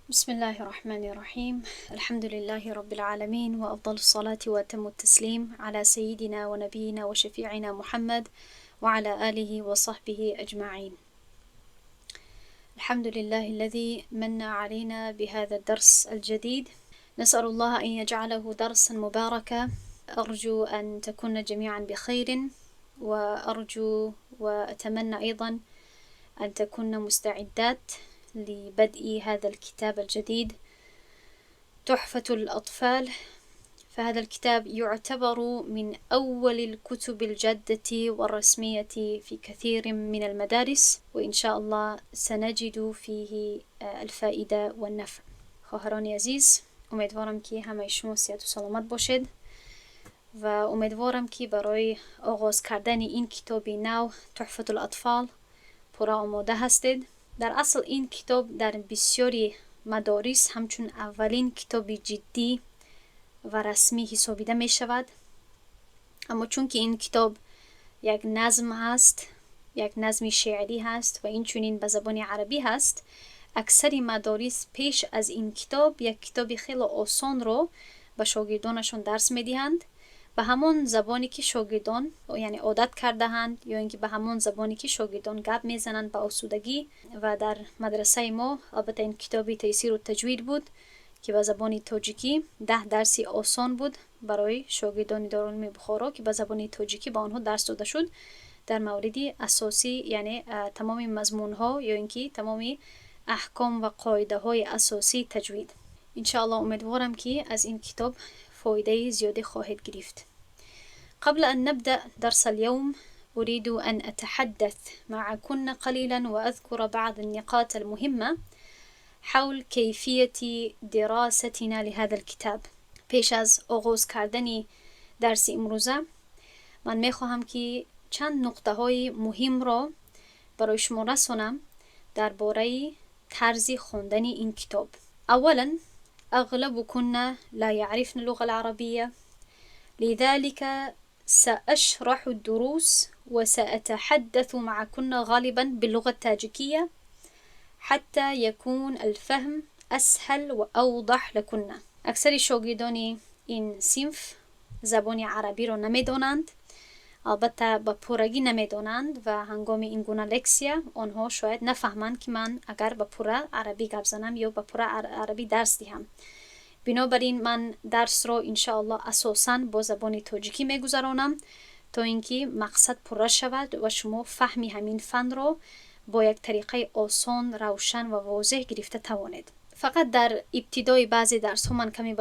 بسم الله الرحمن الرحيم، الحمد لله رب العالمين، وأفضل الصلاة وأتم التسليم على سيدنا ونبينا وشفيعنا محمد وعلى آله وصحبه أجمعين. الحمد لله الذي من علينا بهذا الدرس الجديد، نسأل الله أن يجعله درسا مباركا. أرجو أن تكون جميعا بخير، وأرجو وأتمنى أيضا أن تكون مستعدات لبدء هذا الكتاب الجديد تحفة الأطفال. فهذا الكتاب يعتبر من أول الكتب الجادة والرسمية في كثير من المدارس، وإن شاء الله سنجد فيه الفائدة والنفع. خواهران عزیز، امیدوارم که همه شما صحت و سلامت باشید و امیدوارم که برای آغاز کردن این کتاب نو تحفة الاطفال پوره آماده هستید. در اصل این کتاب در بسیاری مدارس همچون اولین کتاب جدی و رسمی حسابیده می شود، اما چون که این کتاب یک نظم هست، یک نظم شعری هست و این چنین به زبان عربی هست، اکثر مدارس پیش از این کتاب یک کتاب خیلی آسان رو به شاگردانشان درس میدهند، به همان زبانی که شاگردان یعنی عادت کرده‌اند یا اینکه به همان زبانی که شاگردان گپ میزنند به آسودگی. و در مدرسه ما البته این کتاب تیسیر التجوید بود که به زبان تاجیکی 10 درسی آسان بود برای شاگردان دارالعلوم بخارا که به زبان تاجیکی به آنها درس داده شد در مورد اساسی، یعنی تمام مضمون ها یا اینکه تمام احکام و قاعده های اساسی تجوید. انشاءالله امیدوارم که از این کتاب فایده زیادی خواهید گرفت. قبل أن نبدأ درس اليوم أريد أن أتحدث معكن قليلا وأذكر بعض النقاط المهمة حول كيفية دراستنا لهذا الكتاب. پیش از آغاز کردن درس امروزه من میخواهم که چند نقطه های مهم را برای شما رسانم درباره طرز خواندن این کتاب. اولا، أغلبكن لا يعرفن اللغة العربية، لذلك سأشرح الدروس وسأتحدث معكن غالبا باللغة التاجيكية حتى يكون الفهم أسهل وأوضح لكن. اکثر شاگردان این صنف زبان عربی را نمیدانند، البته به پورگی نمیدانند و هنگام این گونه лексия آنها شاید نفهمند که من اگر به پوره عربی گپ زنم یا به پوره عربی درس دهم. بنابراین من درس را انشاءالله اساساً با زبان تاجیکی میگذرانم تا اینکه مقصد پوره شود و شما فهمی همین فن را با یک طریقه آسان، روشن و واضح گرفته توانید. فقط در ابتدای بعضی درس ها من کمی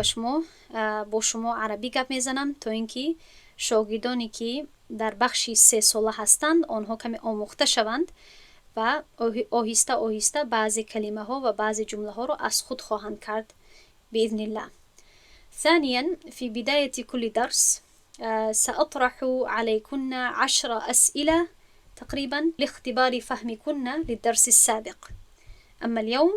با شما عربی گپ میزنم تا اینکه شاگردانی که در بخش 3 ساله هستند آنها کمی آموخته شوند و آهسته آهسته بعضی کلمه ها و بعضی جمله ها را از خود خواهند کرد بإذن الله. ثانيا، في بداية كل درس سأطرح عليكن 10 أسئلة تقريبا لاختبار فهمكن للدرس السابق. أما اليوم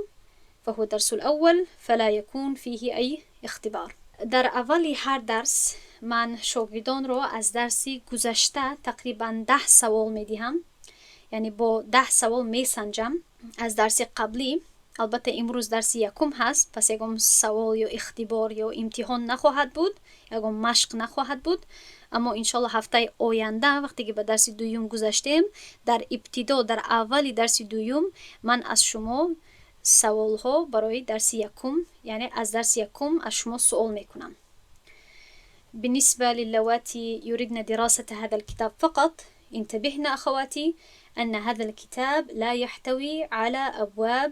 فهو الدرس الأول فلا يكون فيه أي اختبار. در اول هر درس من شاگردان را از درس گذشته تقریبا 10 سوال می دهم، یعنی با 10 سوال می سنجم از درس قبلی. البته امروز درس یکم هست، پس یکم سوال یا اختبار یا امتحان نخواهد بود، یکم مشق نخواهد بود. اما انشالله هفته آینده وقتی که به درس دوم گذشتیم، در ابتدا در اول درس دوم من از شما سوال ها برای درس یکم، یعنی از درس یکم از شما سوال میکنم. بالنسبة للواتي يريدن دراسة هذا الكتاب فقط، انتبهن أخواتي أن هذا الكتاب لا يحتوي على أبواب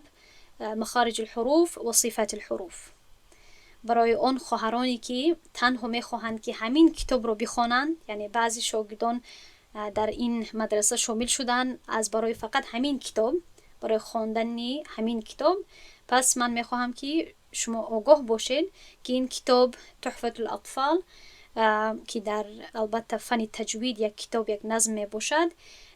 مخارج الحروف وصفات الحروف. برای آن خواهرانی که تنها میخواهند که همین کتاب رو بخوانند، یعنی بعضی شاگردان در این مدرسه شامل شدن از برای فقط همین کتاب، برای خواندن همین کتاب، پس من میخواهم که شما آگاه باشید که این کتاب تحفة الاطفال که در البته فن تجوید یک کتاب، یک نظم می باشد،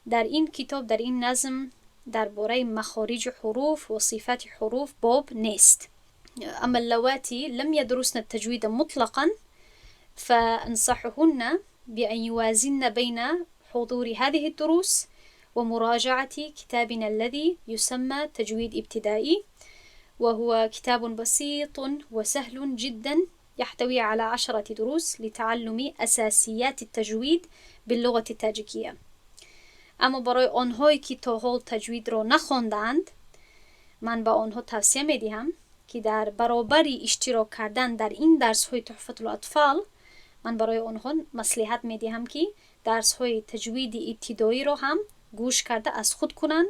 در این کتاب، در این نظم درباره مخارج حروف و صفات حروف باب نیست. أما اللواتي لم يدرسن التجويد مطلقا فأنصحهن بأن يوازن بين حضور هذه الدروس ومراجعة كتابنا الذي يسمى تجويد ابتدائي. وهو كتاب بسيط وسهل جدا، يحتوي على 10 دروس لتعلم أساسيات التجويد باللغة التاجيكية. اما برای آنهایی که تا حال تجوید را نخواندند، من به آنها توصیه میدهم که در برابر اشتراک کردن در این درس های تحفة الاطفال، من برای آنها مصلحت میدهم که درس های تجوید ابتدایی را هم گوش کرده از خود کنند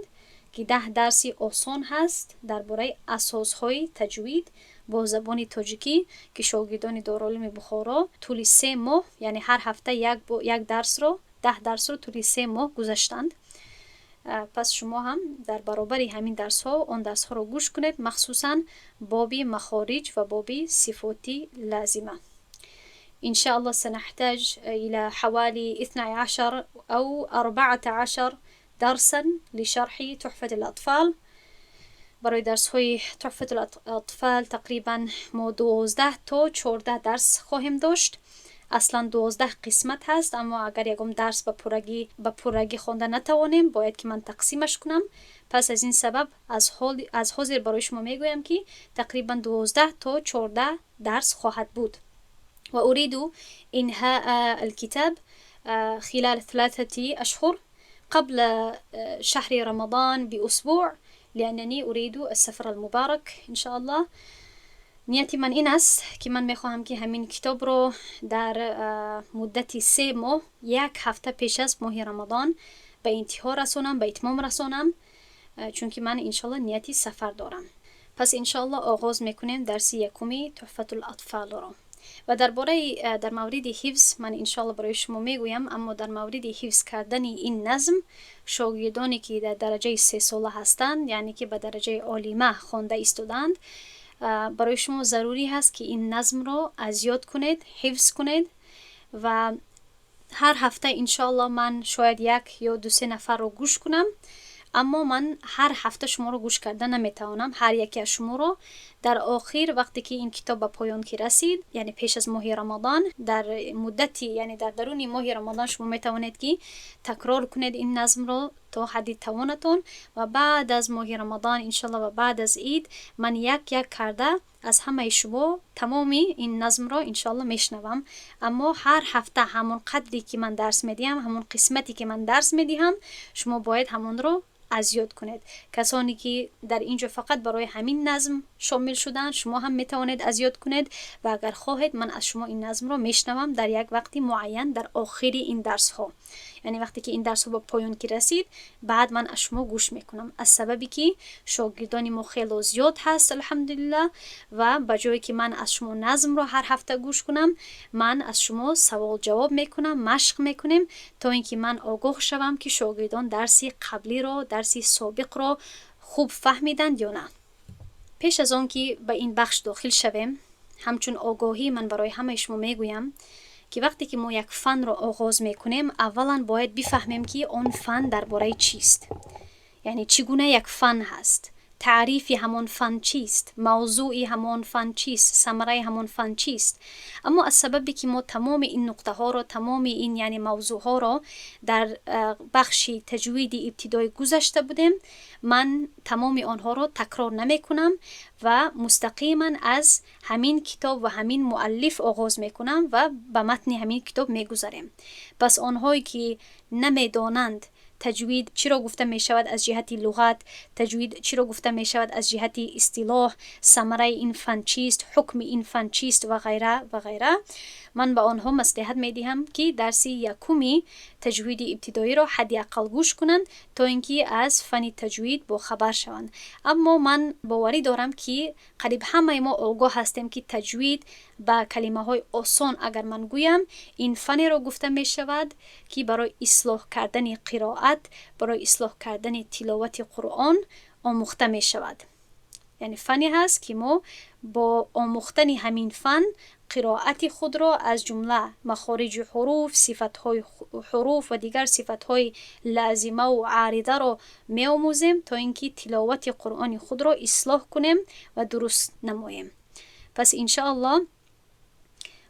که 10 درسی آسان هست درباره اساس های تجوید با زبان تاجیکی که شاگردان دارالعلوم بخارا طول 3 ماه، یعنی هر هفته یک درس رو، 10 درس رو طول 3 ماه گذشتند. پس شما هم در برابر همین درس ها آن درس ها رو گوش کنید، مخصوصا باب مخارج و باب صفات لازمه. إن شاء الله سنحتاج إلى حوالي 12 أو 14 درسا لشرح تحفة الأطفال. برای درس های تحفة الاطفال تقریبا ما 12 تا 14 درس خواهیم داشت. اصلا 12 قسمت هست، اما اگر یکم درس به پرگی خوانده نتوانیم، باید که من تقسیمش کنم. پس از این سبب از حاضر برای شما میگویم که تقریبا 12 تا 14 درس خواهد بود. وأريد إنهاء الكتاب خلال 3 أشهر، قبل شهر رمضان بأسبوع، لأنني أريد السفر المبارك إن شاء الله. نیت من این است که من میخواهم که همین کتاب رو در مدت 3 ماه، یک هفته پیش از ماه رمضان به انتها رسانم، به اتمام رسانم، چون که من انشالله نیتی سفر دارم. پس انشالله آغاز میکنیم درس یکمی تحفة الاطفال رو. و درباره در مورد حفظ من انشالله برای شما میگویم. اما در مورد حفظ کردن این نظم، شاگردانی که در درجه 3 ساله هستند، یعنی که به درجه عالمه خوانده ایستادند، برای شما ضروری هست که این نظم رو از یاد کنید، حفظ کنید و هر هفته انشالله من شاید یک یا دو سه نفر رو گوش کنم، اما من هر هفته شما رو گوش کرده نمیتوانم، هر یکی از شما رو. در آخر، وقتی که این کتاب به پایان که رسید، یعنی پیش از ماه رمضان، در مدتی، یعنی در درون ماه رمضان، شما میتوانید که تکرار کنید این نظم رو تا حد توانتون و بعد از ماه رمضان انشالله و بعد از عید، من یک یک کرده از همه شما تمامی این نظم را انشالله میشنوم. اما هر هفته همون قدری که من درس میدیم، همون قسمتی که من درس میدهم، شما باید همون رو از یاد کنید. کسانی که در اینجا فقط برای همین نظم شامل شدن، شما هم میتوانید از یاد کنید و اگر خواهید من از شما این نظم را میشنوم در یک وقتی معین در آخر این درس ها، یعنی وقتی که این درس ها به پایان که رسید، بعد من از شما گوش میکنم. از سببی که شاگردان ما خیلی زیاد هست الحمدلله، و به جایی که من از شما نظم را هر هفته گوش کنم، من از شما سوال جواب میکنم، مشق میکنیم تا اینکه من آگاه شوم که شاگردان درسی قبلی را، درسی سابق را خوب فهمیدند یا نه. پیش از آن که به این بخش داخل شویم، همچون آگاهی من برای همه شما میگویم که وقتی که ما یک فن را آغاز میکنیم، اولا باید بفهمیم که آن فن درباره چیست، یعنی چگونه یک فن هست، تعریف همان فن چیست، موضوع همان فن چیست، ثمره همان فن چیست. اما از سببی که ما تمام این نقطه ها را، تمام این یعنی موضوع ها را در بخش تجوید ابتدایی گذشته بودیم، من تمام آنها را تکرار نمی کنم و مستقیما از همین کتاب و همین مؤلف آغاز می کنم و به متن همین کتاب می گذاریم. پس آنهایی که نمیدانند تجوید چی را گفته می شود از جهت لغت، تجوید چی را گفته می شود از جهت اصطلاح، ثمره این فن چیست، حکم این فن چیست و غیره و غیره، من به آنها مصلحت می دهم که درس یکمی تجوید ابتدایی را حداقل گوش کنند تا اینکه از فن تجوید با خبر شوند. اما من باوری دارم که قریب همه ما آگاه هستیم که تجوید، به کلمه های آسان اگر من گویم، این فنی را گفته می شود که برای اصلاح کردن قرائت، برای اصلاح کردن تلاوت قرآن آموخته می شود. یعنی فنی هست که ما با آموختن همین فن قرائت خود را، از جمله مخارج حروف، صفتهای حروف و دیگر صفتهای لازمه و عارضه را می آموزیم تا اینکه تلاوت قرآن خود را اصلاح کنیم و درست نماییم. پس انشاءالله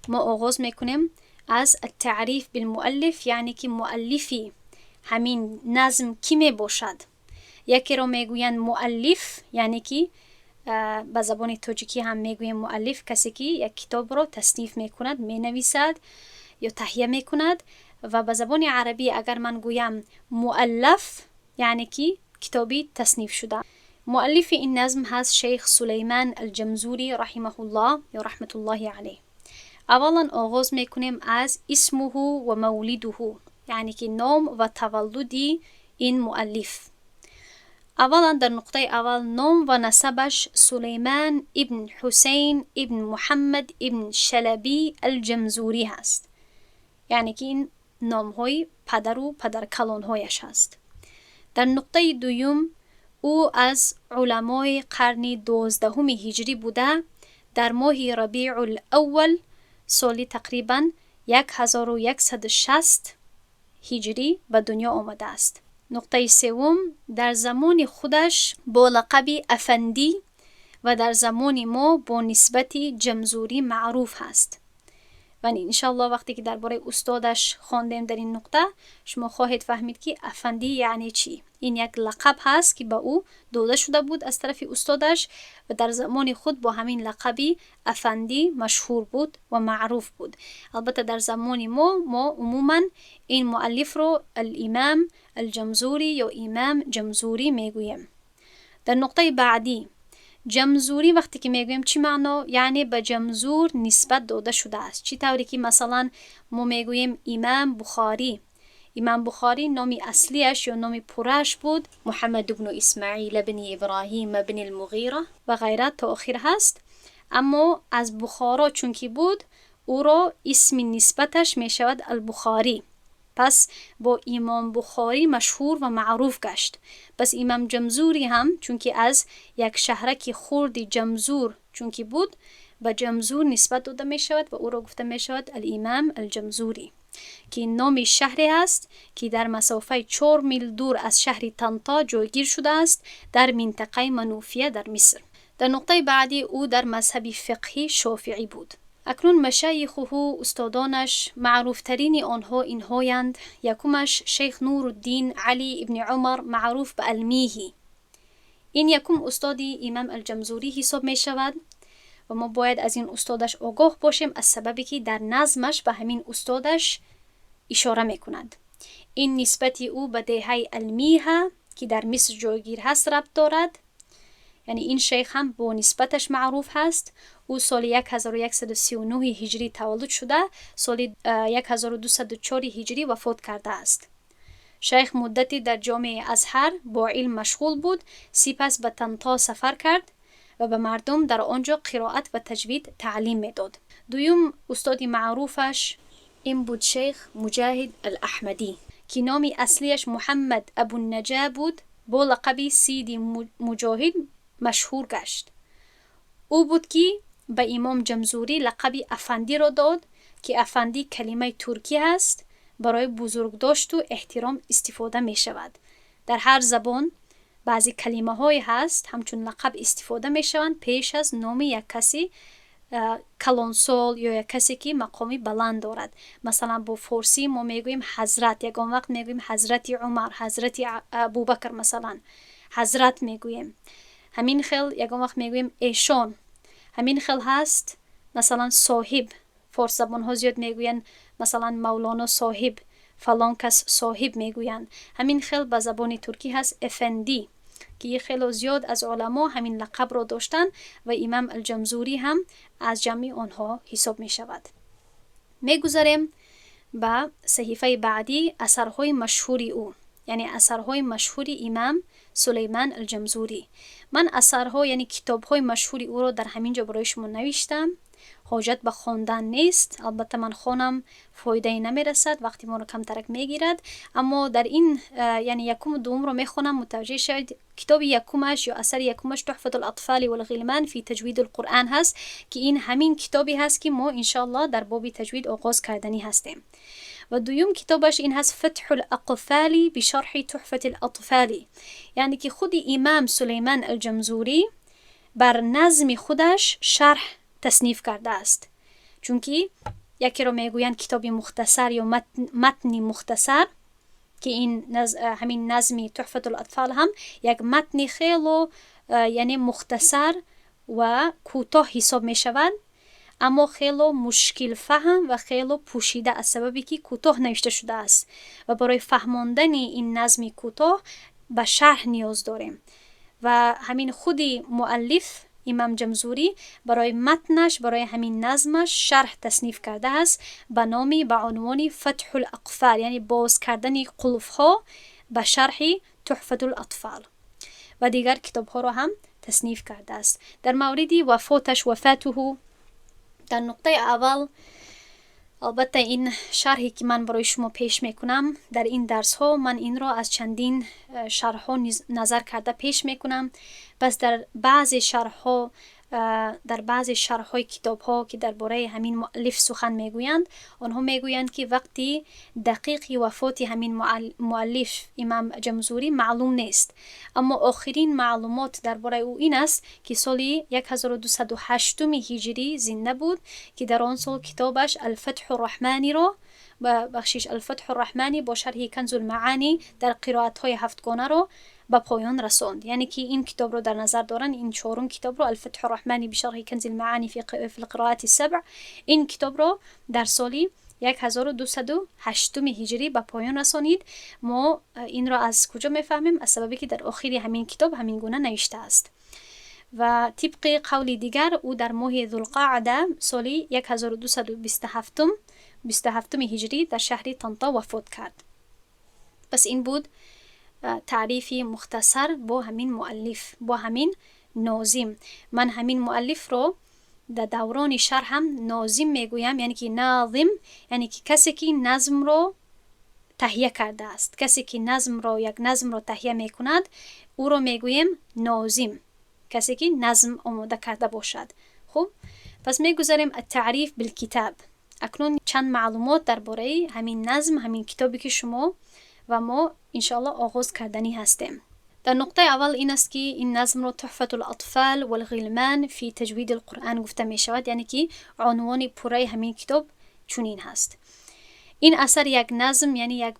ما آغاز میکنیم از التعریف بالمؤلف، یعنی که مؤلفی همین نظم کی می باشد. یکی را میگویند مؤلف، یعنی که به زبان تاجیکی هم میگوییم مؤلف کسی که یک کتاب را تصنیف میکند، مینویسد یا تهیه میکند. و به زبان عربی اگر من گویم مؤلف یعنی که کتابی تصنیف شده. مؤلف این نظم هست شیخ سلیمان الجمزوری رحمه الله یا رحمت الله علیه. اولا آغاز میکنیم از اسمه و مولده، یعنی که نام و تولدی این مؤلف. اولا در نقطه اول نام و نسبش سلیمان ابن حسین ابن محمد ابن شلبی الجمزوری هست، یعنی که این نامهای پدر و پدرکلانهایش هست. در نقطه دوم او از علمای قرن 12 هجری بوده، در ماه ربیع الاول سال تقریبا 1160 هجری به دنیا آمده است. نقطه سوم در زمان خودش با لقب افندی و در زمان ما با نسبت جمزوری معروف هست. و انشالله وقتی که درباره استادش خواندیم در این نقطه شما خواهید فهمید که افندی یعنی چی. این یک لقب هست که به او داده شده بود از طرف استادش و در زمان خود با همین لقبی افندی مشهور بود و معروف بود. البته در زمان ما عموما این مؤلف رو الامام الجمزوری یا امام جمزوری میگوییم. در نقطه بعدی جمزوری وقتی که میگوییم چی معنا؟ یعنی به جمزور نسبت داده شده است. چی طوری که مثلا ما میگوییم امام بخاری. امام بخاری نام اصلیش یا نام پرش بود محمد بن اسماعیل بن ابراهیم بن المغیره و غیره تا آخر هست. اما از بخارا چون که بود او را اسم نسبتش میشود البخاری، پس با امام بخاری مشهور و معروف گشت. پس امام جمزوری هم چون که از یک شهرک خرد جمزور چون که بود به جمزور نسبت داده می شود و او را گفته می شود الامام الجمزوری، که نام شهری است که در مسافه 4 میل دور از شهر طنطا جایگیر شده است در منطقه منوفیه در مصر. در نقطه بعدی او در مذهب فقهی شافعی بود. اکنون مشایخه استادانش معروفترین آنها اینهایند. یکمش شیخ نورالدین علی ابن عمر معروف به المیهی. این یکم استادی امام الجمزوری حساب می شود و ما باید از این استادش آگاه باشیم، از سببی که در نظمش به همین استادش اشاره می کند. این نسبت او به دهه المیه که در مصر جایگیر هست ربط دارد، یعنی این شیخ هم با نسبتش معروف هست. او سال 1139 هجری تولد شده، سال 1204 هجری وفات کرده است. شیخ مدتی در جامعه ازهر با علم مشغول بود، سپس به طنطا سفر کرد و به مردم در آنجا قرائت و تجوید تعلیم میداد. دوم استاد معروفش این بود شیخ مجاهد الاحمدی که نام اصلیش محمد ابو النجا بود، با لقب سیدی مجاهد مشهور گشت. او بود که به امام جمزوری لقب افندی را داد که افندی کلمه ترکی است، برای بزرگداشت و احترام استفاده می شود. در هر زبان بعضی کلمه های هست همچون لقب استفاده می شوند پیش از نام یک کسی کلانسال یا یک کسی که مقامی بلند دارد. مثلا با فارسی ما میگوییم حضرت، یگان وقت میگوییم حضرت عمر، حضرت ابوبکر، مثلا حضرت میگوییم. همین خیل یگان وقت میگوییم ایشان. همین خیل هست مثلا صاحب. فارس زبان ها زیاد میگوین مثلا مولانا صاحب، فلان کس صاحب میگویند. همین خیل به زبان ترکی هست افندی که خیلی زیاد از علما همین لقب را داشتن و امام الجمزوری هم از جمع آنها حساب می شود. میگذاریم به صحیفه بعدی اثرهای مشهوری او، یعنی اثرهای مشهور امام سلیمان الجمزوری. من اثرها یعنی کتابهای مشهوری او را در همین جا برای شما نوشتم. حاجت به خواندن نیست، البته من خوانم فایده نمیرسد، وقتی ما رو کم ترک میگیرد، اما در این یعنی یکم و دوم رو میخوانم متوجه شوید. کتاب یکمش یا اثر یکمش تحفة الاطفال والغلمان فی تجوید القرآن هست که این همین کتابی هست که ما انشالله در باب تجوید آغاز کردنی هستیم. و دوم کتابش این هست فتح الاقفال بشرح تحفة الاطفال، یعنی که خود امام سلیمان الجمزوری بر نظم خودش شرح تصنیف کرده است. چونکی یکی رو میگویند کتاب مختصر یا متن مختصر که این همین نظم تحفة الاطفال هم یک متن خیلی یعنی مختصر ва кӯтоҳ ҳисоб мешавад, аммо хело мушкилфаҳм ва хело пӯшида, аз сабабе ки кӯтоҳ навишта шудааст ва барои фаҳмондани ин назми кӯтоҳ ба шарҳ ниёз дорем. Ва ҳамин худи муаллиф Имам Ҷамзурӣ барои матнаш, барои ҳамин назмаш шарҳ тасниф кардааст ба номи, ба унвони Фатҳул Ақфал, яъне боз кардани қулфҳо ба шарҳи Туҳфатул Атфал, ва дигар китобҳоро ҳам тасниф кардааст. Дар мавриди вафоташ, вафатуҳу, дар нуқтаи аввал, албатта, ин шарҳе ки ман барои шумо пеш мекунам дар ин дарсҳо, ман инро аз чандин шарҳҳо назар карда пеш мекунам. Пас дар баъзе шарҳҳо, дар баъзе шарҳҳои китобҳо, ки дар бораи ҳамин муаллиф сухан мегӯянд, онҳо мегӯянд, ки вақти дақиқи вафоти ҳамин муаллиф Имам Ҷамзурӣ маълум нест, аммо охирин маълумот дар бораи ӯ ин аст, ки соли 1208 ҳиҷрӣ зинда буд, ки дар он сол китобаш Алфатҳу Раҳманиро, бахшиш, Алфатҳу Раҳманӣ бо шарҳи Канзулмаанӣ дар қироатҳои ҳафтгонаро ба поён расонд. Яъне ки ин китобро дар назар доранд, ин чорум китобро, Алфатҳу Раҳманӣ бишарҳи Канзилмаанӣ фи лқироати сабъ. Ин китобро дар соли 1208 ҳиҷрӣ ба поён расонид. Мо инро аз куҷо мефаҳмем? Аз сабабе ки дар охири ҳамин китоб ҳамин гуна навиштааст. Ва тибқи қавли дигар, ӯ дар моҳи Зулқаъда соли 1227 27 ҳиҷрӣ дар шаҳри Танта вафот кард. Пас ин буд таърифи мухтасар бо ҳамин муаллиф, бо ҳамин нозим. Ман ҳамин муаллифро дар даврони шарҳам нозим мегӯям, яъне ки нозим, яъне ки касе ки назмро таҳия кардааст. Касе ки назмро, як назмро таҳия мекунад, ӯро мегӯем нозим, касе ки назм омода карда бошад. Хуб, пас мегузарем аттаъриф билкитаб. Акнун чанд маълумот дар бораи ҳамин назм, ҳамин китобе ки шумо ва мо иншоаллоҳ оғоз карданӣ ҳастем. Дар нуқтаи аввал ин аст, ки ин назмро Туҳфатул Атфал валғилман фи таҷвиди лқуръан гуфта мешавад, яъне ки унвони пурраи ҳамин китоб чунин ҳаст. Ин асар як назм, яъне як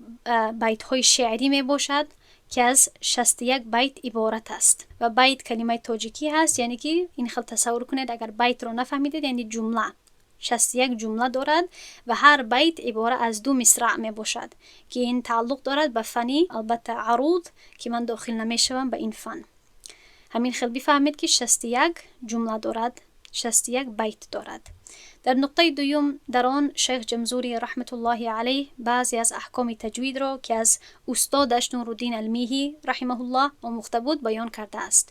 байтҳои шеърӣ мебошад, ки аз 61 байт иборат аст. Ва байт калимаи тоҷикӣ ҳаст, яъне ки ин хел тасаввур кунед, агар байтро нафаҳмидед, яъне ҷумла. 61 ҷумла дорад ва ҳар байт ибора аз ду мисраъ мебошад, ки ин тааллуқ дорад ба фани, албатта, аруд, ки ман дохил намешавам ба ин фан. Ҳамин хел бифаҳмед, ки 61 ҷумла дорад, 61 байт дорад. Дар нуқтаи дуюм, дар он шайх Ҷамзурӣ раҳматуллоҳи алайҳ баъзе аз аҳкоми таҷвидро, ки аз устодаш Нуруддин Алмиҳӣ раҳимаҳуллоҳ омӯхта буд, баён кардааст.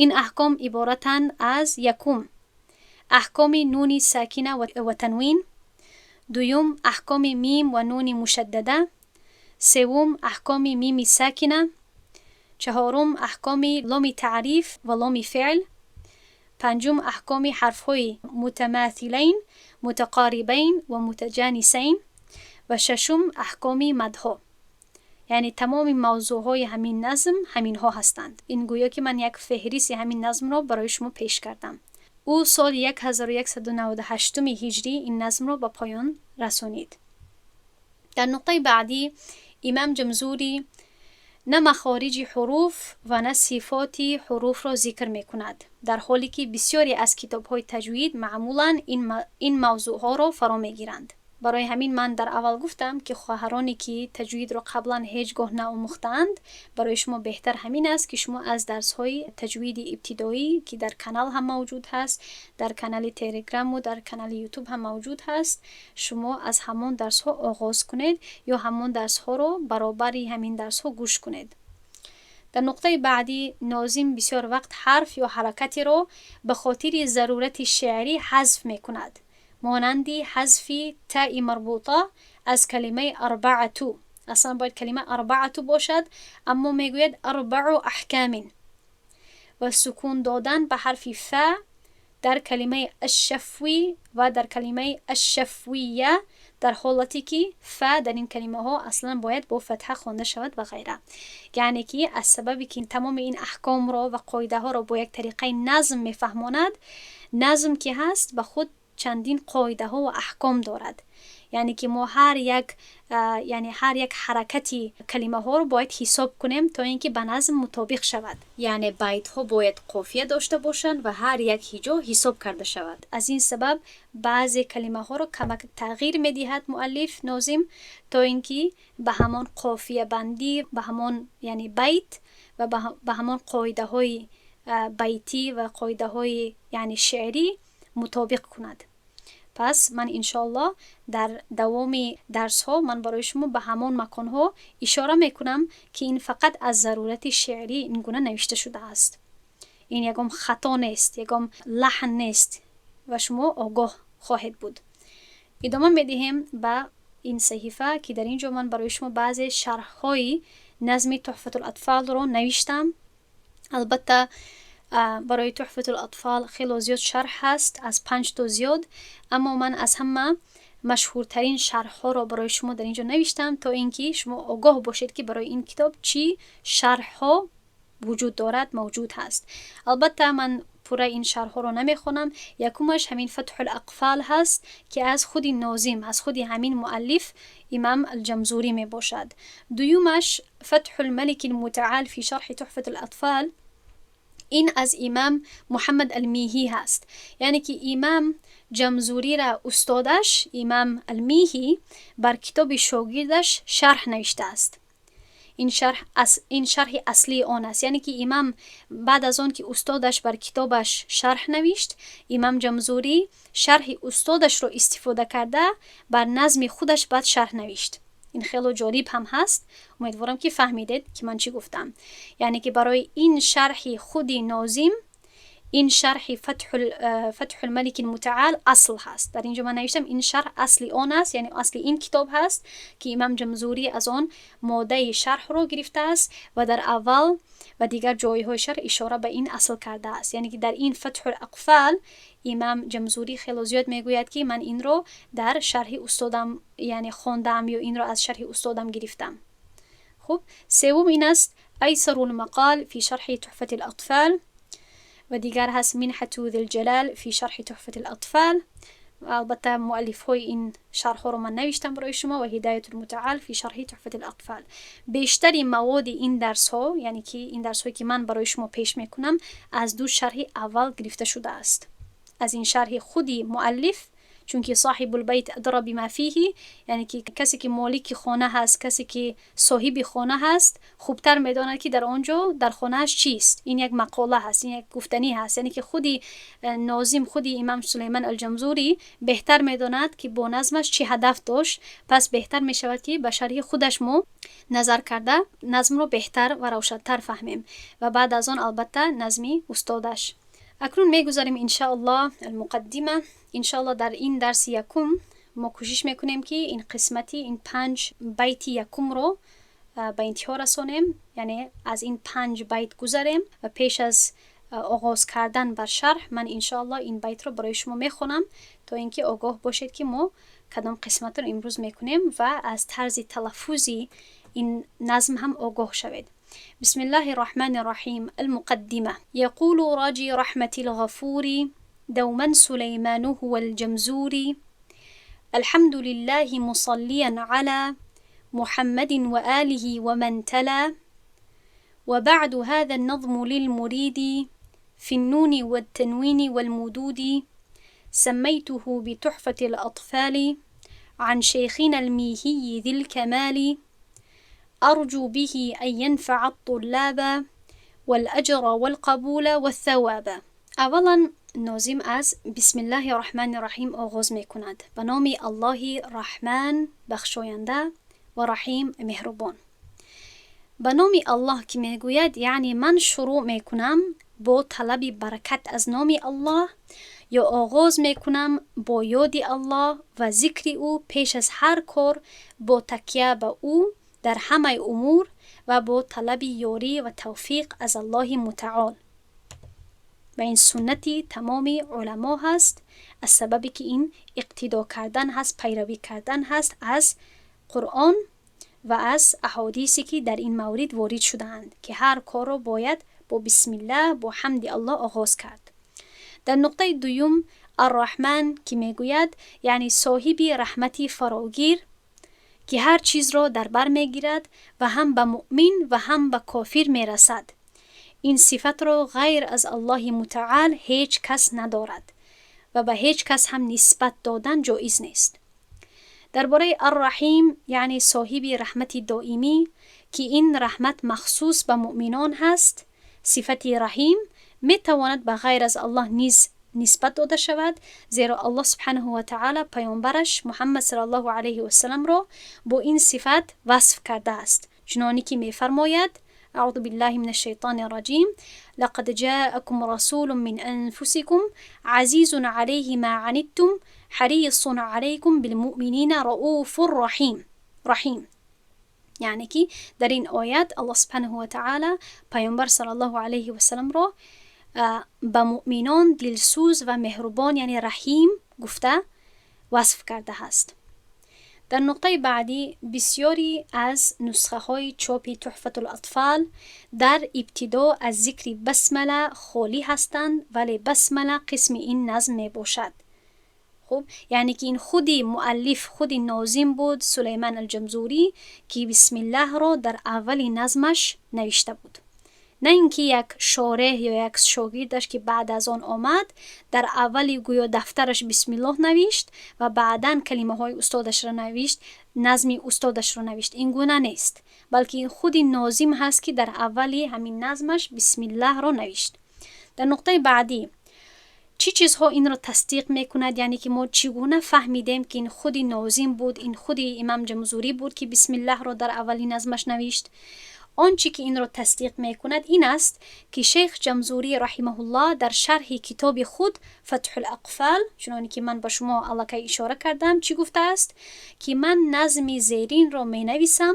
Ин аҳком иборатанд аз: якум, аҳкоми нуни сакина ва танвин; дуюм, аҳкоми мим ва нуни мушаддада; севум, аҳкоми мими сакина; чаҳорум, аҳкоми ломи таъриф ва ломи феъл; панҷум, аҳкоми ҳарфҳои мутамаthилайн, мутақорибайн ва мутаҷанисайн; ва шашум, аҳкоми мадҳо. Яъне тамоми мавзӯъҳои ҳамин назм ҳаминҳо ҳастанд. Ин гӯё ки ман як феҳристи ҳамин назмро барои шумо пеш кардам. Ӯ соли 1198 ҳиҷрӣ ин назмро ба поён расонид. Дар нуқтаи баъдӣ, Имам Ҷамзурӣ на махориҷи ҳуруф ва на сифоти ҳуруфро зикр мекунад, дар ҳоле ки бисёре аз китобҳои таҷвид маъмулан ин мавзӯъҳоро фаро мегиранд. Барои ҳамин ман дар аввал гуфтам, ки хоҳароне ки таҷвидро қаблан ҳеҷ гоҳ наомӯхтаанд, барои шумо беҳтар ҳамин аст, ки шумо аз дарсҳои таҷвиди ибтидоӣ, ки дар канал ҳам мавҷуд ҳаст, дар канали Телеграму дар канали Ютуб ҳам мавҷуд ҳаст, шумо аз ҳамон дарсҳо оғоз кунед ё ҳамон дарсҳоро баробари ҳамин дарсҳо гӯш кунед. Дар нуқтаи баъдӣ, нозим бисёр вақт ҳарф ё ҳаракатеро ба хотири зарурати шеърӣ ҳазф мекунад, монанди ҳазфи таи марбута аз калимаи арбаату. Аслан бояд калима арбаату бошад, аммо мегӯяд арбаъу аҳкамин, ва сукун додан ба ҳарфи фа дар калимаи ашшафвӣ ва дар калимаи ашшафвия, дар ҳолате ки фа дар ин калимаҳо аслан бояд бо фатҳа хонда шавад ва ғайра. Яъне ки аз сабаби ки тамоми ин аҳкомро ва қоидаҳоро бо як тариқаи назм мефаҳмонад, назм ки ҳаст, ба худ чандин қоидаҳо ва аҳком дорад. Яъне ки мо ҳар як, яъне ҳар як ҳаракати калимаҳоро бояд ҳисоб кунем, то ин ки ба назм мутобиқ шавад. Яъне байтҳо бояд қофия дошта бошанд ва ҳар як ҳиҷо ҳисоб карда шавад. Аз ин сабаб баъзе калимаҳоро камак тағйир медиҳад муаллиф, нозим, то ин ки ба ҳамон қофиябандӣ, ба ҳамон, яъне байт ва ба ҳамон қоидаҳои байтӣ ва қоидаҳои, яъне шеърӣ мутобиқ кунад. Пас ман иншоаллоҳ дар давоми дарсҳо ман барои шумо ба ҳамон маконҳо ишора мекунам, ки ин фақат аз зарурати шеърӣ ин гуна навишта шудааст. Ин ягон хато нест, ягон лаҳн нест ва шумо огоҳ хоҳед буд. Идома медиҳем ба ин саҳифа, ки дар ин ҷо ман барои шумо баъзе шарҳҳои назми Туҳфатул-атфалро навиштам. Албатта, барои Туҳфатул-атфал хело зиёд шарҳ ҳаст, аз 5 то зиёд, аммо ман аз ҳама машҳуртарин шарҳҳоро барои шумо дар ин ҷо навиштам, то ин ки шумо огоҳ бошед, ки барои ин китоб чӣ шарҳҳо вуҷуд дорад, мавҷуд ҳаст. Албатта, ман пурра ин шарҳҳоро намехонам. Якумаш ҳамин Фатҳул Ақфал ҳаст, ки аз худи нозим, аз худи ҳамин муаллиф имам Алҷамзурӣ мебошад. Дуюмаш Фатҳул Малики Мутаал фи шарҳи Туҳфатул Атфал, ин аз имам Муҳаммад Алмиҳӣ ҳаст. Яъне ки имам Ҷамзуриро устодаш имам Алмиҳӣ бар китоби шогирдаш шарҳ навиштааст. Ин шарҳи аслии он аст. Яъне ки имам баъд аз он ки устодаш бар китобаш шарҳ навишт, имам Ҷамзурӣ шарҳи устодашро истифода карда, бар назми худаш баъд шарҳ навишт. Ин хело ҷолиб ҳам ҳаст. Умедворам, ки фаҳмидед, ки ман чӣ гуфтам. Яъне ки барои ин шарҳи худи нозим, ин шарҳи Фатҳул Малики Мутаал асл ҳаст. Дар ин ҷо ман навиштам, ин шарҳ асли он аст, яъне асли ин китоб ҳаст, ки имам Ҷамзурӣ аз он моддаи шарҳро гирифтааст ва дар аввал ва дигар ҷойҳои шарҳ ишора ба ин асл кардааст. Яъне ки дар ин Фатҳул Ақфал имам Ҷамзурӣ хело зиёд мегӯяд, ки ман инро дар шарҳи устодам, яъне хондам ё инро аз шарҳи устодам гирифтам. Хуб, севум ин аст Айсарулмақол фи шарҳи Туҳфати Атфал ва дигар ҳаст Минҳату Зилҷалал фи шарҳи Туҳфати Атфал. Албатта, муаллифҳои ин шарҳҳоро ман навиштам барои шумо, ва Ҳидаятулмутаал фи шарҳи Туҳфати Атфал. Бештари маводи ин дарсҳо, яъне ки ин дарсҳое ки ман барои шумо пеш мекунам, аз ду шарҳи аввал гирифта шудааст, аз ин шарҳи худи муаллиф, чунки соҳибулбайт адра бима фиҳи, яъне ки касе ки молики хона ҳаст, касе ки соҳиби хона ҳаст, хубтар медонад, ки дар он ҷо, дар хонааш чист. Ин як мақола ҳаст, ин як гуфтанӣ ҳаст. Яъне ки худи нозим, худи имам Сулейман Алҷамзурӣ беҳтар медонад, ки бо назмаш чӣ ҳадаф дошт. Пас беҳтар мешавад, ки ба шарҳи худаш мо назар карда, назмро беҳтар ва равшантар фаҳмем, ва баъд аз он, албатта, назми устодаш. Акнун мегузарем, иншааллоҳ, Алмуқаддима. Иншааллоҳ, дар ин дарси якум мо кӯшиш мекунем, ки ин қисмати ин панҷ байти якумро ба интиҳо расонем, яъне аз ин панҷ байт гузарем, ва пеш аз оғоз кардан бар шарҳ ман иншоаллоҳ ин байтро барои шумо мехонам, то ин ки огоҳ бошед, ки мо кадом қисматро имрӯз мекунем ва аз тарзи талаффузи ин назм ҳам огоҳ шавед. بسم الله الرحمن الرحيم. المقدمة. يقول راجي رحمة الغفور دوما سليمان هو الجمزوري: الحمد لله مصليا على محمد وآله ومن تلا، وبعد، هذا النظم للمريد في النون والتنوين والمدود، سميته بتحفة الأطفال عن شيخنا الميهي ذي الكمال، أرجو به أن ينفع الطلاب والأجر والقبول والثواب. اولا ناظم از بسم الله الرحمن الرحیم آغاز می کند، به نام الله رحمن بخشاینده و رحیم مهربان. به نام الله که میگوید، یعنی من شروع میکنم با طلب برکت از نام الله یا آغاز میکنم با یاد الله و ذکر او پیش از هر کار، با تکیه به او در همه امور و با طلب یاری و توفیق از الله متعال. و این سنتی تمام علما هست، از سببی که این اقتدا کردن هست، پیروی کردن هست از قرآن و از احادیثی که در این مورد وارد شدهاند، که هر کار را باید با بسم الله، با حمد الله آغاز کرد. در نقطه دوم Ар-Раҳман ки мегӯяд, яъне соҳиби раҳмати фарогир, ки ҳар чизро дар бар мегирад ва ҳам ба муъмин ва ҳам ба кофир мерасад. Ин сифатро ғайр аз Аллоҳи мутаол ҳеҷ кас надорад ва ба ҳеҷ кас ҳам нисбат додан ҷоиз нест. Дар бораи Ар-Раҳим, яъне соҳиби раҳмати доимӣ, ки ин раҳмат махсус ба муъминон ҳаст, сифати Раҳим метавонад ба ғайр аз Аллоҳ низ нисбат дода шавад, зеро Аллоҳ субҳанаҳу ва таъоло паёмбараш Муҳаммад саллаллоҳу алайҳи васалламро бо ин сифат васф кардааст, чуноне ки мефармояд: أعوذ بالله من الشيطان الرجيم، لقد جاءكم رسول من أنفسكم عزيز عليه ما عنتم حريص عليكم بالمؤمنين رؤوف رحيم. رحیم. یعنی که در این آیت الله سبحانه و تعالی پیامبر صلی الله علیه و سلم را به مؤمنان دلسوز و مهربان، یعنی رحیم گفته وصف کرده است. در نقطه بعدی، بسیاری از نسخه های چاپ تحفة الاطفال در ابتدا از ذکر بسمله خالی هستند، ولی بسمله قسم این نظم می باشد. خب، یعنی که این خودی مؤلف، خودی ناظم بود، سلیمان الجمزوری، که بسم الله را در اول نظمش نوشته بود، نه اینکه یک شارح یا یک شاگردش که بعد از آن آمد در اول گویا دفترش بسم الله نوشت و بعدا کلمه های استادش را نوشت، نظم استادش را نوشت. این گونه نیست، بلکه خود ناظم هست که در اول همین نظمش بسم الله را نوشت. در نقطه بعدی، چی چیزها این را تصدیق میکند؟ یعنی که ما چگونه فهمیدیم که این خود ناظم بود، این خود امام جمزوری بود که بسم الله را در اول نظمش نوشت؟ آنچه که این را تصدیق میکند این است که شیخ جمزوری رحمه الله در شرح کتاب خود فتح الاقفال، چنانی که من به شما الکی اشاره کردم، چی گفته است؟ که من نظم زیرین را می نویسم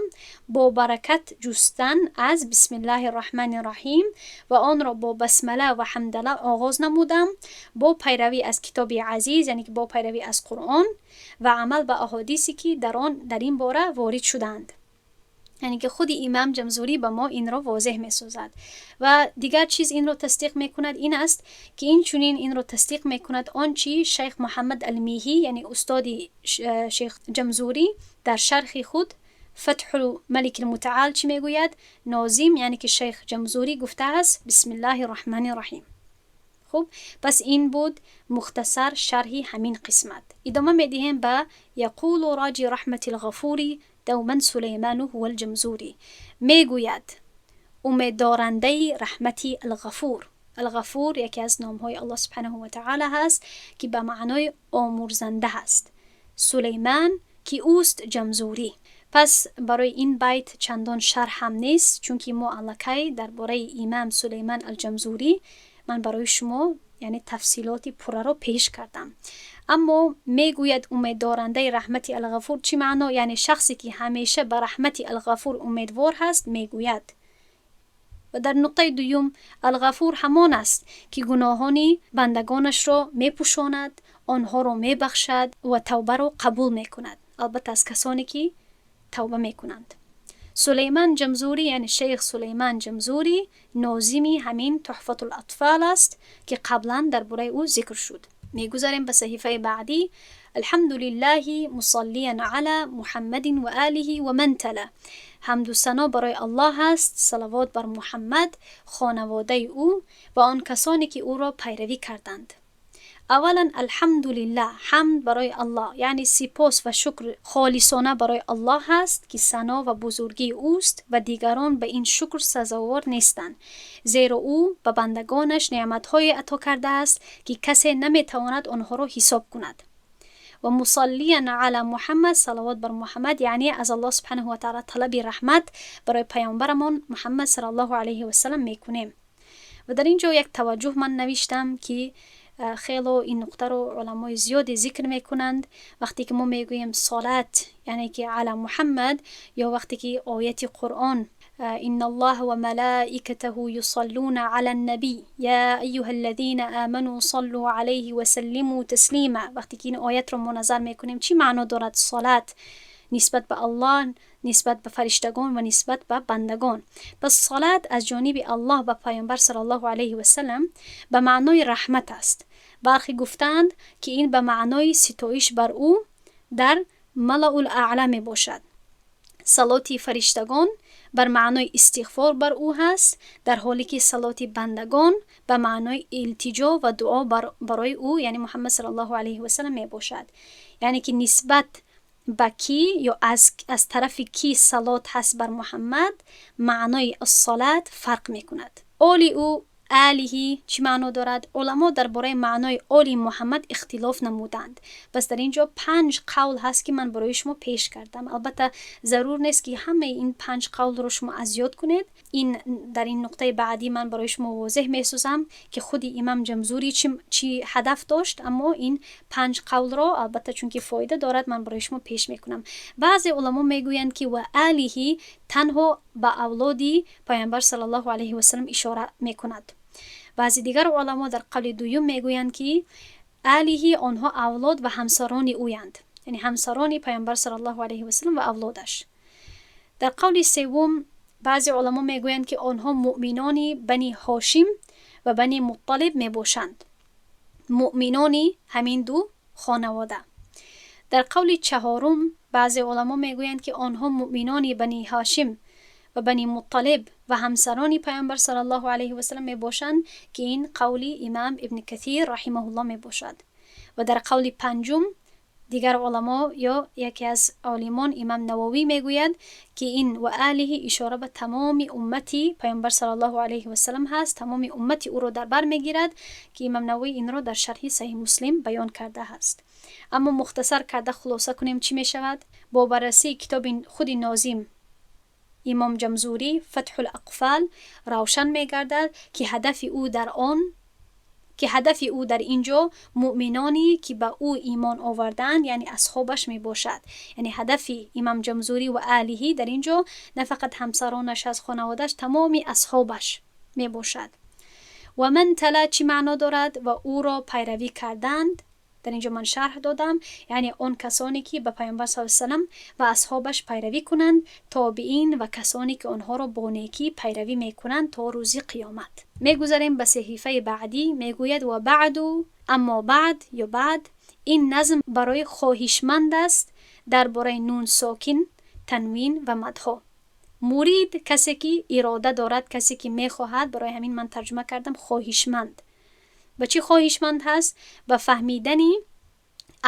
با برکت جستن از بسم الله الرحمن الرحیم و آن را با بسمله و حمدله آغاز نمودم، با پیروی از کتاب عزیز، یعنی که با پیروی از قرآن و عمل به احادیثی که در آن در این باره وارد شدند. یعنی که خود امام جمزوری به ما این را واضح می سازد. و دیگر چیز این را تصدیق می کند این است که این چنین این را تصدیق می کند آنچه شیخ محمد المیهی، یعنی استاد شیخ جمزوری، در شرح خود فتح الملک المتعال چی میگوید؟ ناظم، یعنی که شیخ جمزوری، گفته است بسم الله الرحمن الرحیم. خب، پس این بود مختصر شرح همین قسمت. ادامه میدهیم به یقول راجی رحمت الغفور دوما سلیمان هو الجمزوری. میگوید امیددارنده رحمتی الغفور. الغفور یکی از نامهای الله سبحانه و تعالی هست که به معنای آمرزنده هست، سلیمان که اوست جمزوری. پس برای این بیت چندان شرح هم نیست، چون که ما الکی درباره امام سلیمان الجمزوری من برای شما یعنی تفصیلات پوره را پیش کردم. اما میگوید امیددارنده رحمت الغفور چی معنا؟ یعنی شخصی که همیشه به رحمت الغفور امیدوار هست میگوید. و در نقطه دوم، الغفور همان است که گناهان بندگانش را میپوشاند، آنها را میبخشد و توبه را قبول میکند، البته از کسانی که توبه میکنند. سلیمان جمزوری، یعنی شیخ سلیمان جمزوری، ناظمی همین تحفة الاطفال است که قبلا درباره او ذکر شد. میگذاریم به صحیفه بعدی. الحمد لله مصلیا علی محمد و آله و من تلا. حمد و ثنا برای الله است، صلوات بر محمد، خانواده او و آن کسانی که او را پیروی کردند. اولا الحمدلله، حمد برای الله، یعنی سپاس و شکر خالصانه برای الله هست که ثنا و بزرگی اوست و دیگران به این شکر سزاوار نیستند، زیرا او به بندگانش نعمتهای عطا کرده است که کسی نمیتواند آنها را حساب کند. و مصلیا علی محمد، صلوات بر محمد، یعنی از الله سبحانه و تعالی طلب رحمت برای پیامبرمان محمد صلی الله علیه و سلم میکنیم. و در اینجا یک توجه من نوشتم که خیلی این نقطه رو علمای زیادی ذکر میکنند. وقتی که ما میگوییم صلات، یعنی که علی محمد، یا وقتی که آیت قرآن إن الله وملائكته يصلون على النبي يا أيها الذين آمنوا صلوا عليه وسلموا تسليما، وقتی که این آیت رو ما نظر میکنیم چی معنا دارد صلات؟ нисбат ба Аллоҳ, нисбат ба фариштагон ва нисбат ба бандагон. Пас салат аз ҷониби Аллоҳ ба Паёмбар саллаллоҳу алайҳи васалам ба маънои раҳмат аст. Бархе гуфтаанд, ки ин ба маънои ситоиш бар ӯ дар малаул аъла мебошад. Салоти фариштагон бар маънои истиғфор бар ӯ ҳаст, дар ҳоле ки салоти бандагон ба маънои илтиҷо ва дуо барои ӯ, яъне Муҳаммад саллаллоҳу алайҳи васалам мебошад. Яъне ки нисбат ба кӣ ё аз тарафи кӣ салот ҳаст бар Муҳаммад, маънои ассалат фарқ мекунад. Оли ӯ, алиҳи чӣ маъно дорад? Уламо дар бораи маънои оли Муҳаммад ихтилоф намуданд. Пас дар ин ҷо панҷ қавл ҳаст, ки ман барои шумо пеш кардам. Албатта, зарур нест, ки ҳамаи ин панҷ қавлро шумо аз ёд кунед. Ин дар ин нуқтаи баъдӣ ман барои шумо возеҳ месозам, ки худи имам Ҷамзурӣ чӣ ҳадаф дошт, аммо ин панҷ қавлро албатта, чунки фоида дорад, ман барои шумо пеш мекунам. Баъзе уламо мегӯянд, ки ва алиҳи танҳо ба авлоди Паёмбар саллаллоҳу алайҳи васалам ишора мекунад. Баъзе дигар уламо дар қавли дуюм мегӯянд, ки алиҳи онҳо авлод ва ҳамсарони ӯянд, яъне ҳамсарони Паёмбар саллаллоҳу алайҳи васалам ва авлодаш. Дар қавли севум баъзе уламо мегӯянд, ки онҳо муъминони Бани Ҳошим ва Бани Мутталиб мебошанд, муъминони ҳамин ду хонавода. Дар қавли чаҳорум баъзе уламо мегӯянд, ки онҳо муъминони Бани Ҳошим ва Бани Мутталиб ва ҳамсарони Паёмбар саллаллоҳу алайҳи васалам мебошанд, ки ин қавли имам Ибни Касир раҳимаҳуллоҳ мебошад. Ва дар қавли панҷум дигар уламо ё яке аз олимон, имам Нававӣ, мегӯяд, ки ин ва алиҳи ишора ба тамоми уммати Паёмбар саллаллоҳу алайҳи васалам ҳаст, тамоми уммати ӯро дар бар мегирад, ки имам Нававӣ инро дар шарҳи Саҳиҳ Муслим баён кардааст. Аммо мухтасар карда хулоса кунем, чӣ мешавад? Бо баррасии китоби худи нозим имом Ҷамзурӣ, Фатҳул Ақфал, равшан мегардад, ки ҳадафи ӯ дар ин ҷо муъминоне, ки ба ӯ имон овардаанд, яъне асҳобаш мебошад. Яъне ҳадафи имам Ҷамзурӣ ва алиҳи дар ин ҷо на фақат ҳамсаронаш аз хонаводааш, тамоми асҳобаш мебошад. Ва ман тала чӣ маъно дорад? Ва ӯро пайравӣ карданд, дар ин ҷо ман шарҳ додам, яъне он касоне, ки ба Паёмбар с салам ва асҳобаш пайравӣ кунанд, тобиин ва касоне, ки онҳоро бо некӣ пайравӣ мекунанд то рӯзи қиёмат. Мегузарем ба саҳифаи баъдӣ. Мегӯяд: ва баъду, аммо баъд ё баъд. Ин назм барои хоҳишманд аст дар бораи нун сокин, танвин ва мадҳо. Мурид касе, ки ирода дорад, касе, ки мехоҳад. Барои ҳамин ман тарҷума кардам хоҳишманд. Ба чӣ хоҳишманд ҳаст? Ба фаҳмидани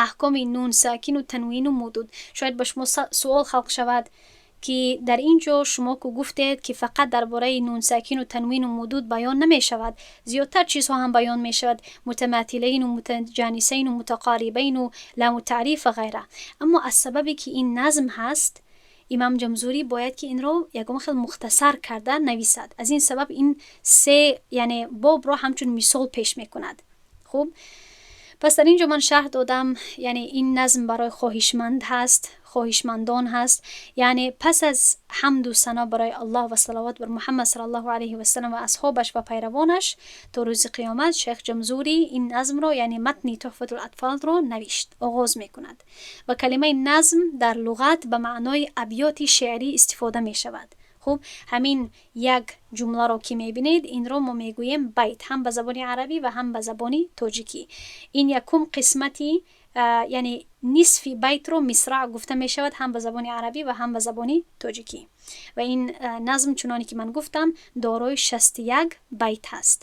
аҳкоми нун сакину, танвину мудуд. Шояд ба шумо суол халқ шавад, ки дар ин ҷо шумо ку гуфтед, ки фақат дар бораи нун сакину, танвину мудуд баён намешавад, зиёдтар чизҳо ҳам баён мешавад: мутаматилайну, мутаҷанисайну, мутақарибайну, ламу таъриф ва ғайра. Аммо аз сабабе ки ин назм ҳаст, имам Ҷамзурӣ бояд ки инро ягон хел мухтасар карда нависад. Аз ин сабаб ин се, яъне бобро ҳамчун мисол пеш мекунад. Хуб, пас дар ин ҷо ман шарҳ додам, яъне ин назм барои хоҳишманд ҳаст, хоҳишмандон ҳаст, яъне пас аз ҳамду сано барои Аллоҳ ва салавот бар Муҳаммад саллаллоҳу алайҳи васалам ва асҳобаш ва пайравонаш то рӯзи қиёмат, шайх Ҷамзурӣ ин назмро, яъне матни Туҳфатул Атфалро навишт, оғоз мекунад. Ва калимаи назм дар луғат ба маънои абёти шеърӣ истифода мешавад. Хуб, ҳамин як ҷумларо ки мебинед, инро мо мегӯем байт, ҳам ба забони арабӣ ва ҳам ба забони тоҷикӣ. Ин якум қисмати, яъне нисфи байтро мисраъ гуфта мешавад, ҳам ба забони арабӣ ва ҳам ба забони тоҷикӣ. Ва ин назм, чуноне ки ман гуфтам, дорои 61 байт ҳаст.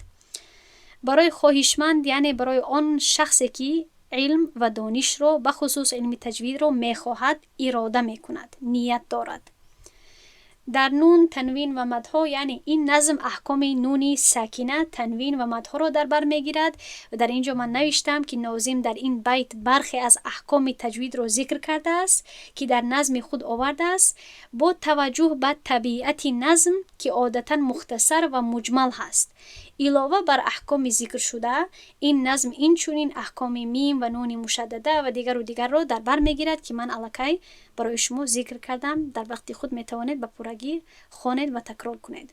Барои хоҳишманд, яъне барои он шахсе, ки илм ва донишро, бахусус илми таҷвидро мехоҳад, ирода мекунад, ният дорад. Дар нун, танвин ва мадҳо, яъне ин назм аҳкоми нуни сакина, танвин ва мадҳоро дар бар мегирад. Ва дар ин ҷо ман навиштам, ки нозим дар ин байт бархе аз аҳкоми таҷвидро зикр кардааст, ки дар назми худ овардааст, бо таваҷҷӯҳ ба табиати назм, ки одатан мухтасар ва муҷмал ҳаст. Илова бар аҳкоми зикршуда, ин назм инчунин аҳкоми мим ва нуни мушаддада ва дигару дигарро дар бар мегирад, ки ман аллакай барои шумо зикр кардам. Дар вақти худ метавонед ба пуррагӣ хонед ва такрор кунед.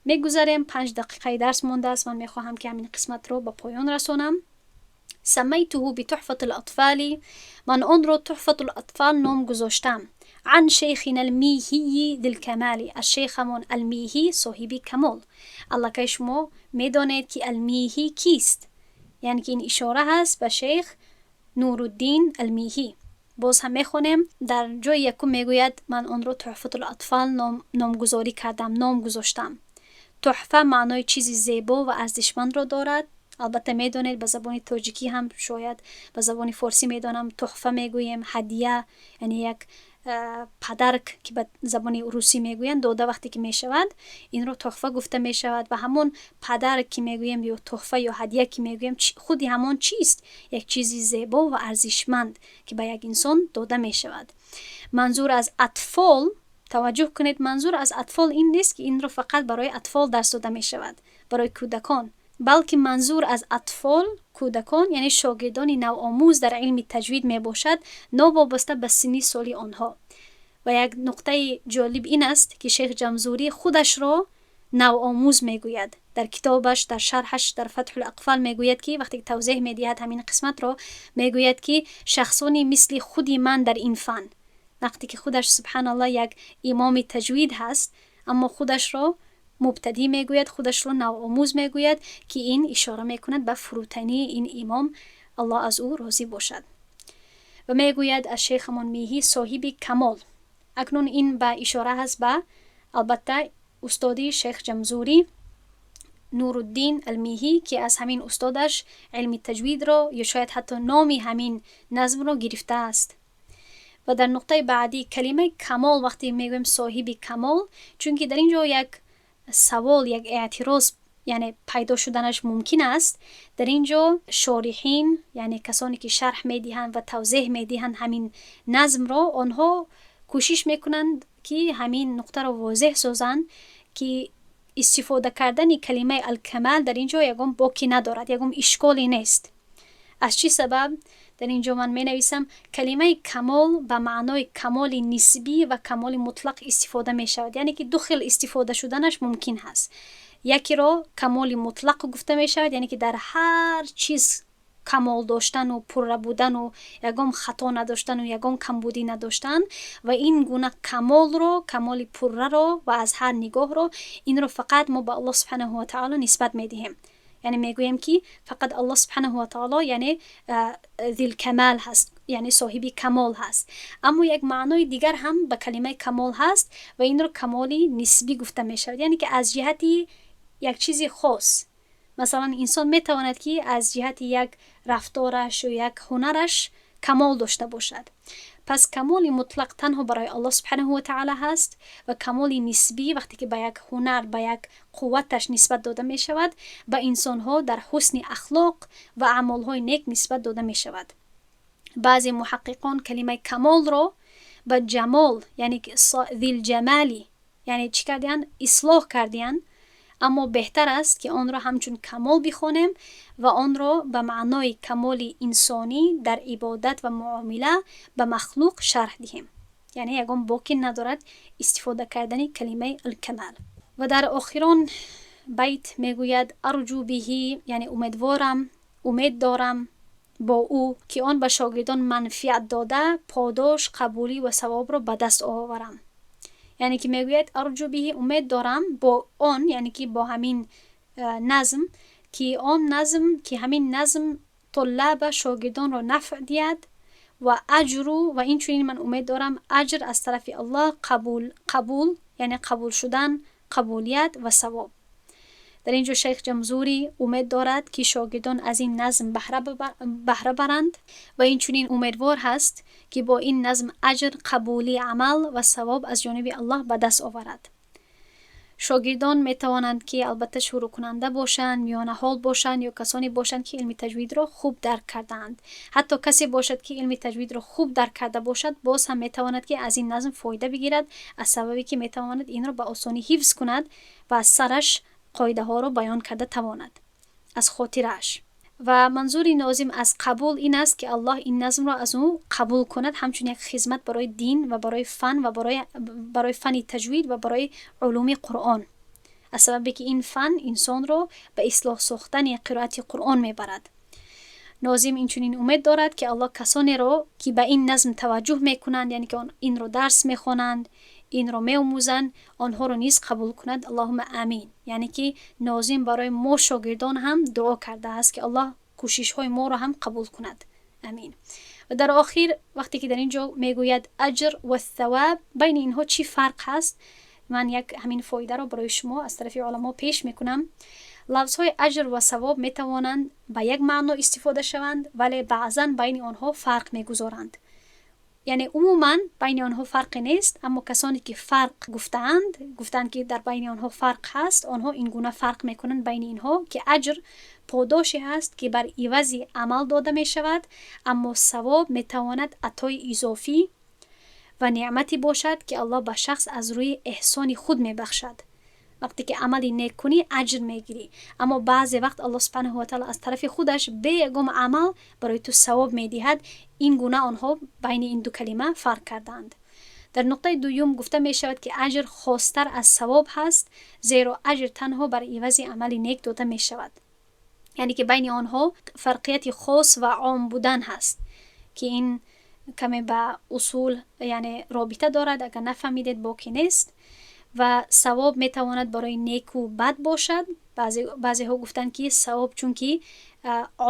Мегузарем, 5 дақиқаи дарс мондааст, ман мехоҳам, ки ҳамин қисматро ба поён расонам. سميته بتحفة الأطفال, ман онро Туҳфатул Атфал ном гузоштам. عن شيخنا الميهي ذي الكمال, аз шейхамон Алмиҳӣ, соҳиби камол. Аллакай шумо медонед, ки Алмиҳӣ кист, яъне ки ин ишора ҳаст ба шейх Нуруддин Алмиҳӣ. Боз ҳам мехонем. Дар ҷои якум мегӯяд: ман онро Туҳфатул Атфал номгузорӣ кардам, ном гузоштам. Туҳфа маънои чизи зебо ва арзишмандро дорад. Албатта, медонед, ба забони тоҷикӣ ҳам, шояд ба забони форсӣ медонам, туҳфа мегӯем, ҳадия, яъне як подарок, ки ба забони русӣ мегӯянд, дода вақте ки мешавад, инро туҳфа гуфта мешавад. Ва ҳамон подарок, ки мегӯем, ё туҳфа ё ҳадия, ки мегӯем, худи ҳамон чист? Як чизи зебо ва арзишманд, ки ба як инсон дода мешавад. Манзур аз атфол, таваҷҷӯҳ кунед, манзур аз атфол ин нест, ки инро фақат барои атфол дарс дода мешавад, барои кӯдакон, балки манзур аз атфол кӯдакон, яъне шогирдони навомӯз дар илми таҷвид мебошад, новобаста ба синни соли онҳо. Ва як нуқтаи ҷолиб ин аст, ки шейх Ҷамзурӣ худашро навомӯз мегӯяд. Дар китобаш, дар шарҳаш, дар Фатҳул Ақфал мегӯяд, ки вақте ки тавзеҳ медиҳад ҳамин қисматро, мегӯяд, ки шахсони мисли худи ман дар ин фан. Вақте ки худаш, субҳаналлоҳ, як имоми таҷвид ҳаст, аммо худашро мубтадӣ мегӯяд, худашро навомӯз мегӯяд, ки ин ишора мекунад ба фурӯтании ин имом, Аллоҳ аз ӯ розӣ бошад. Ва мегӯяд аз шейхамон Миҳӣ, соҳиби камол. Акнун ин ба ишора ҳаст ба, албатта, устоди шейх Ҷамзурӣ, Нуруддин Алмиҳӣ, ки аз ҳамин устодаш илми таҷвидро ё шояд ҳатто номи ҳамин назмро гирифтааст. Ва дар нуқтаи баъдӣ калимаи камол, вақте мегӯем соҳиби камол, чунки дар ин ҷо як савол, як эътироз, яъне пайдо шуданаш мумкин аст. Дар ин ҷо шориҳин, яъне касоне ки шарҳ медиҳанд ва тавзеҳ медиҳанд ҳамин назмро, онҳо кӯшиш мекунанд, ки ҳамин нуқтаро возеҳ созанд, ки истифода кардани калимаи алкамал дар ин ҷо ягон боки надорад, ягон ишколе нест. Аз чӣ сабаб? Дар ин ҷо ман менависам: калимаи камол ба маънои камоли нисбӣ ва камоли мутлақ истифода мешавад, яъне ки ду хел истифода шуданаш мумкин ҳаст. Якеро камоли мутлақ гуфта мешавад, яъне ки дар ҳар чиз камол доштану пурра будану ягон хато надоштану ягон камбудӣ надоштан. Ва ин гуна камолро, камоли пурраро ва аз ҳар нигоҳро, инро фақат мо ба Аллоҳ субҳанаҳу ва таъоло нисбат медиҳем, яъне мегӯем, ки фақат Аллоҳ субҳанаҳу ва таъоло, яъне зилкамал ҳаст, яъне соҳиби камол ҳаст. Аммо як маънои дигар ҳам ба калимаи камол ҳаст ва инро камоли нисбӣ гуфта мешавад, яъне ки аз ҷиҳати як чизи хос. Масалан, инсон метавонад, ки аз ҷиҳати як рафтораш ё як ҳунараш камол дошта бошад. Пас камоли мутлақ танҳо барои Аллоҳ субҳанаҳу ва таъала ҳаст ва камоли нисбӣ, вақте ки ба як ҳунар, ба як қувваташ нисбат дода мешавад, ба инсонҳо дар ҳусни ахлоқ ва аъмолҳои нек нисбат дода мешавад. Баъзе муҳаққиқон калимаи камолро ба ҷамол, яъне зилҷамали, яъне чӣ кардиянд? Ислоҳ кардиянд. Аммо беҳтар аст, ки онро ҳамчун камол бихонем ва онро ба маънои камоли инсонӣ дар ибодат ва муомила ба махлуқ шарҳ диҳем, яъне ягон боки надорад истифода кардани калимаи алкамал. Ва дар охирон байт мегӯяд: أرجو به, яъне умедворам, умед дорам бо ӯ, ки он ба шогирдон манфиат дода, подош, қабулӣ ва савобро ба даст оварам. Яъне ки мегӯяд: أرجو به, умед дорам бо он, яъне ки бо ҳамин назм, ки он назм, ки ҳамин назм طلاب, шогирдонро нафъ диҳад ва аҷру, ва инчунин ман умед дорам аҷр аз тарафи Аллоҳ, қабул, яъне қабул шудан, қабулият ва савоб. Дар ин ҷо шайх Ҷамзурӣ умед дорад, ки шогирдон аз ин назм баҳра баранд ва инчунин умедвор ҳаст, ки бо ин назм аҷр, қабули амал ва савоб аз ҷониби Аллоҳ ба даст оварад. Шогирдон метавонанд, ки албатта шурӯъкунанда бошанд, миёнаҳол бошанд ё касоне бошанд, ки илми таҷвидро хуб дарк кардаанд. Ҳатто касе бошад, ки илми таҷвидро хуб дарк карда бошад, боз ҳам метавонад, ки аз ин назм фоида бигирад, аз сабабе ки метавонад инро ба осонӣ ҳифз кунад ва аз сараш қоидаҳоро баён карда тавонад, аз хотирааш. Ва манзури нозим аз қабул ин аст, ки Аллоҳ ин назмро аз ӯ қабул кунад ҳамчун як хизмат барои дин ва барои фан ва барои фани таҷвид ва барои улуми Қуръон, аз сабабе ки ин фан инсонро ба ислоҳ сохтани қироати Қуръон мебарад. Нозим инчунин умед дорад, ки Аллоҳ касонеро, ки ба ин назм таваҷҷӯҳ мекунанд, яъне ки инро дарс мехонанд, инро меомӯзанд, онҳоро низ қабул кунад. Аллоҳумма амин. Яъне ки нозим барои мо шогирдон ҳам дуо кардааст, ки Аллоҳ кӯшишҳои моро ҳам қабул кунад. Амин. Ва дар охир, вақте ки дар ин ҷо мегӯяд аҷр ва саваб, байни инҳо чӣ фарқ ҳаст? Ман як ҳамин фоидаро барои шумо аз тарафи уламо пеш мекунам. Лафзҳои аҷр ва савоб метавонанд ба як маъно истифода шаванд, вале баъзан байни онҳо фарқ мегузоранд. Яъне умуман байни онҳо фарқе нест, аммо касоне ки фарқ гуфтаанд, гуфтаанд, ки дар байни онҳо фарқ ҳаст, онҳо ин гуна фарқ мекунанд байни инҳо, ки аҷр подоше ҳаст, ки бар ивази амал дода мешавад, аммо савоб метавонад атои изофӣ ва неъмате бошад, ки Аллоҳ ба шахс аз рӯи эҳсони худ мебахшад. Вақте ки амали нек кунӣ, аҷр мегирӣ, аммо баъзе вақт Аллоҳ субҳанаҳу ва таъала аз тарафи худаш бе ягон амал барои ту савоб медиҳад. Ин гуна онҳо байни ин ду калима фарқ кардаанд. Дар нуқтаи дуюм гуфта мешавад, ки аҷр хостар аз савоб ҳаст, зеро аҷр танҳо бар ивази амали нек дода мешавад. Яъне ки байни онҳо фарқияти хос ва ом будан ҳаст, ки ин каме ба усул, яъне робита дорад. Агар нафаҳмидед, боке нест. Ва савоб метавонад барои неку бад бошад. Баъзеҳо гуфтанд, ки савоб, чунки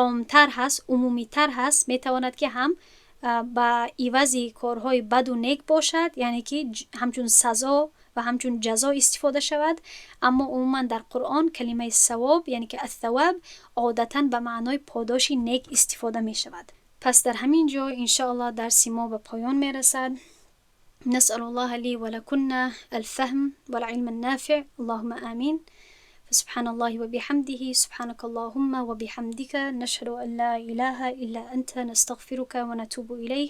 омтар ҳаст, умумитар ҳаст, метавонад, ки ҳам ба ивази корҳои баду нек бошад, яъне ки ҳамчун сазо ва ҳамчун ҷазо истифода шавад. Аммо умуман дар Қуръон калимаи савоб, яъне ки ас-саваб, одатан ба маънои подоши нек истифода мешавад. Пас дар ҳамин ҷо, иншоаллоҳ, дарси мо ба поён мерасад. نسأل الله لي ولكن الفهم والعلم النافع، اللهم آمين. فسبحان الله وبحمده، سبحانك اللهم وبحمدك، نشهد أن لا إله إلا أنت، نستغفرك ونتوب إليه.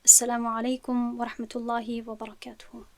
السلام عليكم ورحمة الله وبركاته.